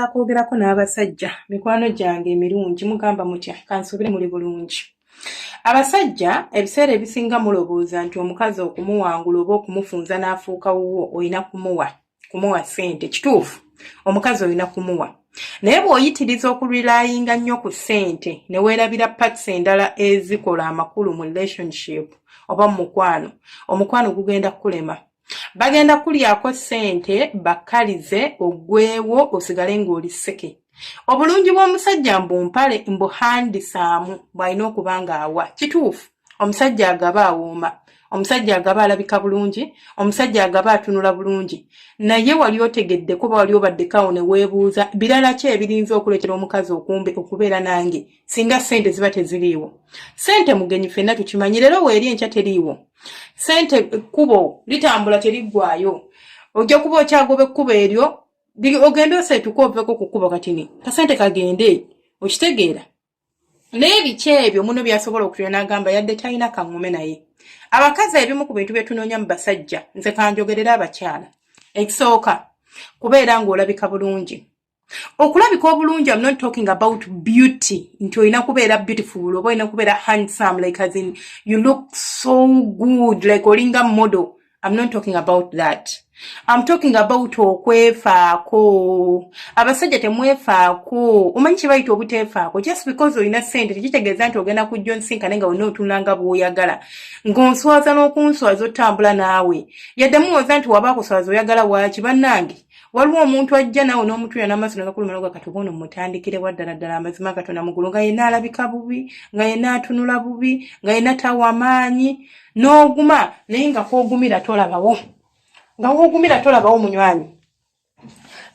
Njagala kwogerako n'abasajja, mikwano gyange emirungi, mugamba mutya? Kansuubire muli bulungi. Abasajja ebiseera ebisinga mulowooza nti omukazi okumuwangula oba okumufunza n'afuuka wuwo olina kumuwa ssente. Kituufu, omukazi olina kumuwa, naye bw'oyitiriza okurelyinga nnyo ku ssente ne weerabira parts endala ezikola amakulu mu relationship oba mu mukwano, omukwano gugenda kukulema. Bagenda kulyako ssente bakkalize oggwewo osigale ng'oli sseke. Obulungi bw'omusajja mbu mpale mbu handsome bw'alina okuba ng'awa. Kituufu, omusajja agaba awooma, omusajja agaba alabika bulungi, omusajja agaba atunula bulungi, naye wali otegedde kuba wali obaddeko awo ne weebuuza birala ki ebirinza okuleetera omukazi okumbe okubeera nange singa ssente ziba teziriiwo? Ssente mugenyi, ffenna tukimanyi. Leero weeri, enkya teriiwo. Ssente kkubo litambula, teriggwayo. Ojja kuba okyagoba ekkubo eryo, ogende oseetuke oveko ku kkubo katini kasente kagende, okitegeera? Naye biki ebyo muno byasobola okutula n'agamba yadde talina kaŋŋume? Naye abakazi, ebimu ku bintu bye tunoonya mu basajja, nze kanjogerera abakyala, ekisooka kubeera ng'olabika bulungi. Okulabika obulungi, I'm not talking about beauty nti olina kubeera beautiful oba olina kubeera handsome, like as in you look so good, like olinga model. I'm not talking about that. I'm talking about okwefaako. Abasajja temwefaako. Omanyi kye bayita obuteefaako? Just because olina ssente tekitegeeza nti ogenda kujja onsinkane nga wonna otunula nga bw'oyagala, ng'onswaza n'okunswaza otambula naawe. Yadde muwoza nti waba akuswaza oyagala waaki? Bannange, waliwo omuntu ajja naawe n'omutuula n'amaaso negakuluma noga kati oba ono mutandikirewa ddala ddala? Amazima Katonda mugulu, nga yenna alabika bubi, nga yenna atunula bubi, nga yenna tawa maanyi, n'oguma naye nga kwogumira tolabawo, nga woogumira tolabawo munywanyi.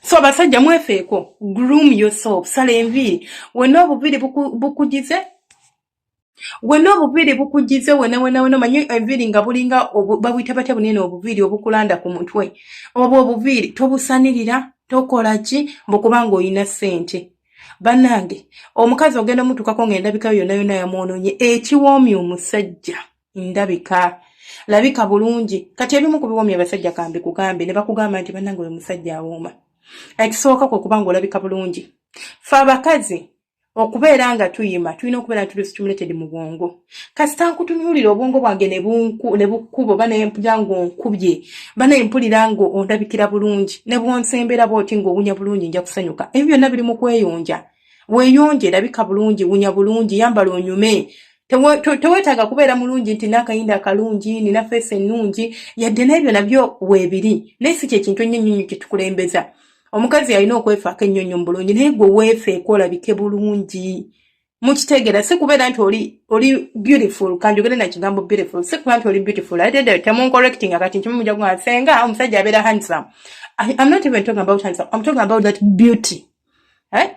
So abasajja mwefeeko, groom yourself, sala enviiri wenna, obuviiri bukugize wenna, obuviiri bukugize wena wena wena. Omanyi enviiri nga bulinga babuyita batya bunene, obuviiri obukulanda ku mutwe, obwo obuviiri tobusanirira, tokola ki mbukubanga olina ssente. Bannange, omukazi ogenda omutuukako ng'endabika yonna yonna yamwonoonye. Ekiwoomya omusajja ndabika, labika bulungi. Kati ebimu ku biwoomya abasajja kambi kugambe ne bakugamba nti bannange oyo musajja awooma, ekisooka kwe kuba ng'olabika bulungi. Fe abakazi okubeera nga tuyima, tulina okubeera nga tuli stimulated mu bwongo. Kasita nkutunuulira, obwongo bwange ne bukkuba oba nempulira ng'onkubye, bana empulira ng'ondabikira bulungi, ne bwonsembera bw'oti ng'owunya bulungi, nja kusanyuka. Ebyo byonna biri mu kweyonja. Weeyonje, labika bulungi, wunya bulungi, yambala onyume. Teweetaaga kubeera mulungi nti n'akayinda akalungi, nina face ennungi, yadde n'ebyo nabyo weebiri, naye si kyekintu ennyo nnyo kye tukulembeza. Omukazi alina okwefaako ennyo nnyo mu bulungi, naye gwe weefeeko olabike bulungi, mukitegeera? Si kubeera nti oli beautiful, kanjogere na kigambo beautiful, si kuba nti oli beautiful. Ate temuncorrectinga kati nkimu mujja kuga senga omusajja abeera handsome. I'm not even talking about handsome, I'm talking about that beauty, eh?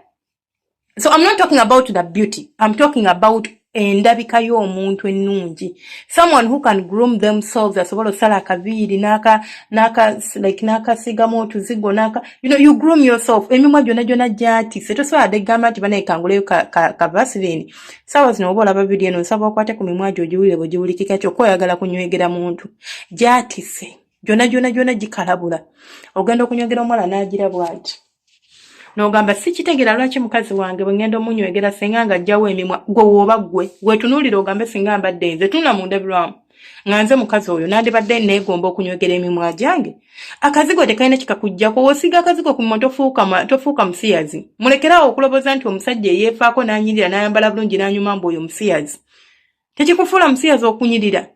So I'm not talking about the beauty, I'm talking about endabika y'omuntu ennungi, someone who can groom themselves, asobola osala akaviiri n'aka n'aka like n'akasiigamu otuzigo n'aka you groom yourself, emimwa gyonna gyonna gyatise. Tosobola dde gamba nti banaye kanguleyo ka Vaseline saawa zino. Oba olaba vidiyo eno, nsaba okwate ku mimwa gyo ogiwulire bwe giwulikika, kyokka oyagala kunywegera muntu gyatise gyonna gyonna gyonna gikalabula. Ogenda okunywegera omuwala n'agira bw'ati n'ogamba sikitegeera lwaki mukazi wange bwe ngenda omunywegera singa nga ajjawo emimwa. Gwe wooba ggwe wetunuulira ogambe singa mbadde nze, tunula mu ndabirwamu, nga nze mukazi oyo nandibadde neegomba okunywegera emimwa gyange. Akazigo tekalina kikakuggyako. Wosiiga akazigo ku mimwa tofuuka musiyazi. Mulekerawo okulowooza nti omusajja eyeefaako n'anyirira n'ayambala bulungi n'anyuma mbu oyo musiyazi. Tekikufuula musiyazi okunyirira.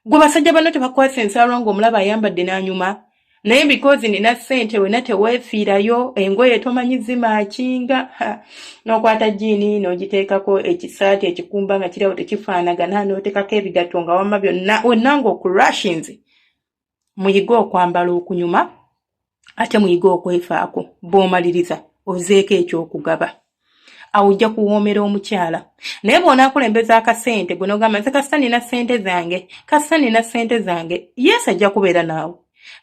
Gwe basajja banno tebakwasa ensaalwa ng'omulaba ayambadde n'anyuma, naye because nina ssente wena teweefiirayo, engoye tomanyi zimatchinga, n'okwata jean n'ogiteekako ekisaati ekikumba nga kirawo tekifaanagana, n'oteekako ebigatto nga wamma byonna wenna ng'okurashinze. Muyige okwambala okunyuma, ate muyige okwefaako. Bw'omaliriza ozeeko ekyokugaba, awo ojja kuwoomera omukyala. Naye bw'onaakulembeza akasente gwe n'ogamba nze kasita nina ssente zange, kasita nina ssente zange, yesu ajja kubeera naawe,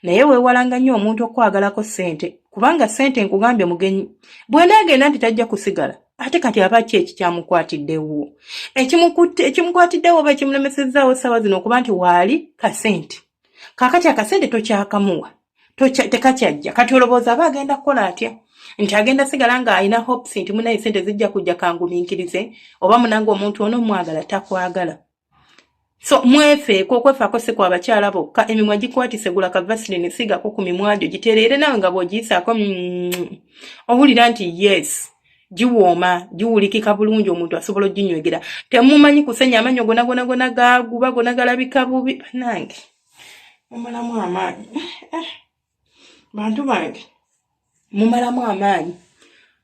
naye weewalanga nnyo omuntu okwagalako ssente, kubanga ssente nkugambye mugenyi. Bw'enaagenda nti tajja kusigala, ate kati aba ki ekikyamukwatiddewo, ekimukwatiddewo oba ekimulemesezaawo ssaawa zino okuba nti waali kasente? Kaakati akasente tokyakamuwa, tekakyajja. Kati olowooza aba agenda kukola atya? Nti agenda sigala nga alina hopes nti munaye sente zijja kujja kangumiikirize, oba munange omuntu ono mwagala takwagala. So mwefeeko. Okwefaako si kwa bakyala bokka. Emimwa gikwatise, gula ka Vaseline, siigako ku mimwa gyo gitereere, naawe nga bw'ogiyisaako owulira nti yes, giwooma, giwulikika bulungi, omuntu asobola oginywegera. Temumanyi kusenya amannyo gona gona gona gaguba, gona galabika bubi. Banange, mumalamu amaanyi. Eh, bantu bange, mumalamu amaanyi.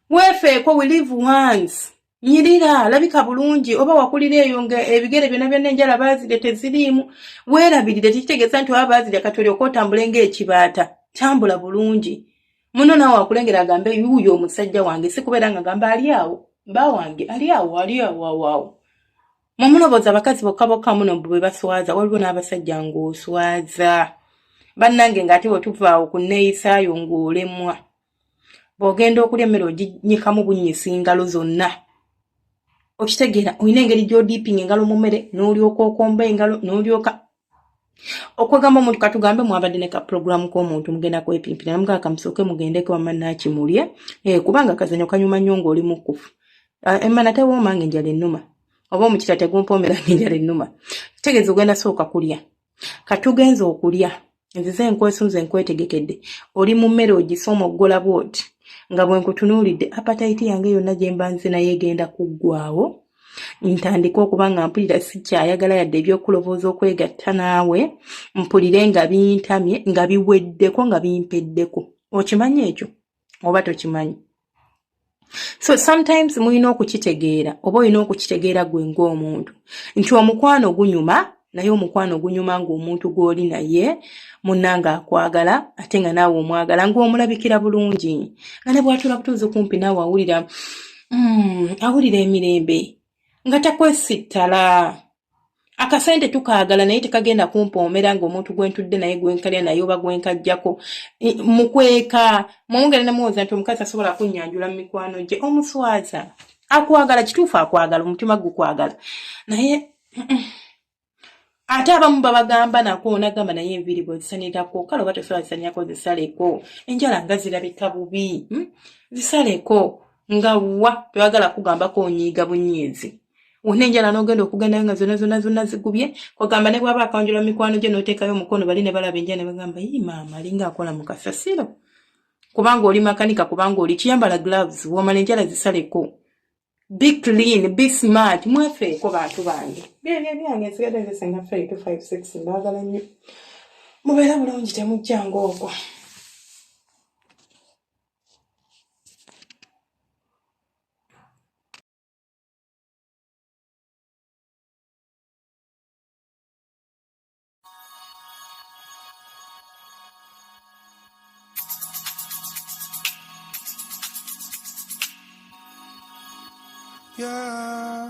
Weefeeko, we live once. Nyirira, labika bulungi. Oba wakulira eyo nga ebigere byonna byonna enjala baazirya teziriimu, weerabirire. Tekitegeeza nti oba baazirya kati olyoka otambule ng'ekibaata. Tambula bulungi muno, naawe akulengera agambe, "Yuuyo omusajja wange," si kubeera nga gamba, "Ali awo ba wange, ali awo, ali awo, awo awo." Mumulowooza abakazi bokka bokka muno bwe baswaza? Waliwo n'abasajja ng'oswaza, bannange, ng'ate bwe tuvaawo ku nneeyisaayo ng'olemwa. Bw'ogenda okulya emmere oginyikamu bunnyisa engalo zonna, okitegeera? Olina engeri gy'odiipinga engalo mu mmere n'olyoka okomba engalo n'olyoka okwegamba omuntu. Katugambe mwabadde ne ka puroguramu k'omuntu, mugenda kwepimpira, namugamba, "Kamusooke mugendeko wamma naakimulye," eh, kubanga akazanyo kanyuma nnyo ng'oli mukkufu. Ah, emmana tewooma nga enjala ennuma, oba omukira tegumpoomera nga enjala ennuma. Kitegeeza ogenda sooka kulya. Katugenza okulya, nzize nkwesunze, nkwetegekedde, oli mu mmere ogisoma oggola bwoti. Nga bwe nkutunuulidde, appetite yange yonna gye mba nze naye egenda kuggwawo, ntandike okuba nga mpulira sikyayagala yadde ebyokulowooza okwegatta naawe, mpulire nga bintamye, nga biweddeko, nga bimpeddeko. Okimanyi ekyo oba tokimanyi? So sometimes mulina okukitegeera, oba olina okukitegeera gwe ng'omuntu, nti omukwano gunyuma, naye omukwano gunyuma ng'omuntu gw'oli naye munnange akwagala, ate nga naawe omwagala, ng'omulabikira bulungi, nga ne bw'atuula butuuzi kumpi naawe awulira awulira emirembe, nga takwesittala. Akasente tukaagala, naye tekagenda kumpoomera ng'omuntu gwe ntudde naye, gwenkalya naye oba gwenkajjako mukweka. Mwongera ne muwoza nti omukazi asobola kunnyanjula mu mikwano gye. Omuswaza. Akwagala, kituufu akwagala, omutima gukwagala, naye ate abamu babagamba nako nagamba, "Naye enviiri bwezisanirako, kale oba tosobola zisanirako, zisaleko. Enjala nga zirabika bubi, Zisaleko." Nga wa toyagala kugambako, onyiiga bunyiizi wonna enjala n'ogenda okugendayo nga zonna zonna zonna zigubye. Kwagamba ne bwaba akanjula mikwano gye, n'oteekayo omukono, bali ne balaba enjala ne bagamba, "Yi maama, alinga akola mu kasasiro." Kubanga oli makanika, kubanga oli kiyambala gloves, womala enjala zisaleko. Be clean, be smart. Mwefeeko, bantu bange. Byebyo byange, nsigadde nze Senga Fey 256. Mbaagala nnyo, mubeera bulungi, temujjanga okwo. Yeah.